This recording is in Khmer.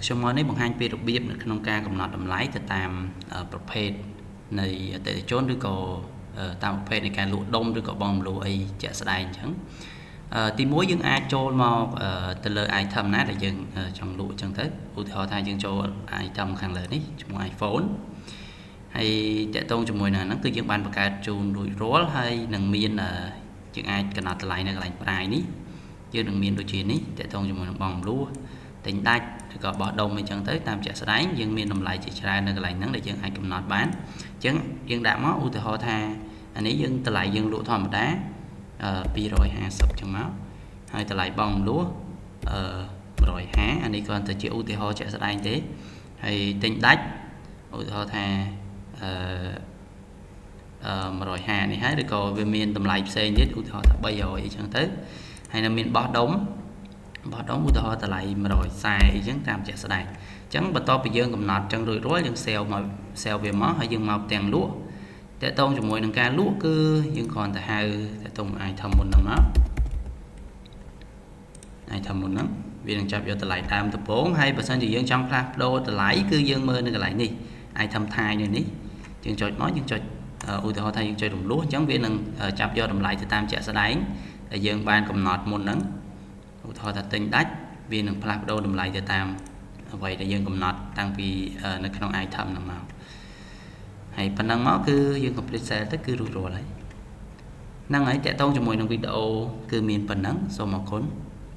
ខ្ញុំមកនេះបង្ហាញពីរបៀបនៅក្នុងការកំណត់តម្លៃទៅតាមប្រភេទនៃអតិថិជនឬក៏តាមប្រភេទនៃការលក់ដុំឬក៏បង់រំលោះអីជាក់ស្ដែងអញ្ចឹងទីមួយយើងអាចចូលមកទៅលើ item ណាដែលយើងចង់លក់អញ្ចឹងទៅឧទាហរណ៍ថាយើងចូល item ខាងលើនេះឈ្មោះ iPhone ហើយតាក់ទងជាមួយនឹងហ្នឹងគឺយើងបានបង្កើតជូនរួចរាល់ហើយនឹងមានយើងអាចកំណត់តម្លៃនៅកន្លែង price នេះយើងនឹងមានដូចជានេះតាក់ទងជាមួយនឹងបង់រំលោះទិញដាច់ឬក៏បោះដុំអីចឹងទៅតាមជាក់ស្ដែងយើងមានតម្លៃជាច្រើននៅកន្លែងហ្នឹងដែលយើងអាចកំណត់បានអញ្ចឹងយើងដាក់មកឧទាហរណ៍ថាអានេះយើងតម្លៃយើងលក់ធម្មតា250ចឹងមកហើយតម្លៃបង់រំលោះអឺ150អានេះគ្រាន់តែជាឧទាហរណ៍ជាក់ស្ដែងទេហើយទិញដាច់ឧទាហរណ៍ថាអឺ150នេះហើយឬក៏វាមានតម្លៃផ្សេងទៀតឧទាហរណ៍ថា300អីចឹងទៅហើយនៅមានបោះដុំបោះដុំឧទាហរណ៍តម្លៃ140អីចឹងតាមជាក់ស្ដែងអញ្ចឹងបន្ទាប់ពីយើងកំណត់ចឹងរួចរាល់យើង save មក save វាមកហើយយើងមកផ្ទាំងលក់តាក់ទងជាមួយនឹងការលក់គឺយើងគ្រាន់តែហៅតាក់ទង item មុនហ្នឹងមក item មុនហ្នឹងវានឹងចាប់យកតម្លៃដើមដំបូងហើយបើសិនជាយើងចង់ផ្លាស់ប្ដូរតម្លៃគឺយើងមើលនៅកន្លែងនេះ item type នៅនេះយើងចុចមកយើងចុចឧទាហរណ៍ថាយើងចុចរំលោះអញ្ចឹងវានឹងចាប់យកតម្លៃទៅតាមជាក់ស្ដែងដែលយើងបានកំណត់មុនហ្នឹងឧទាហរណ៍ថាទិញដាច់វានឹងផ្លាស់ប្ដូរតម្លៃទៅតាមអ្វីដែលយើងកំណត់តាំងពីនៅក្នុង item ហ្នឹងមកហើយប៉ុណ្ណឹងមកគឺយើង complete sale ទៅគឺរួចរាល់ហើយហ្នឹងហើយតាក់ទងជាមួយនឹងវីដេអូគឺមានប៉ុណ្ណឹងសូមអរគុណ។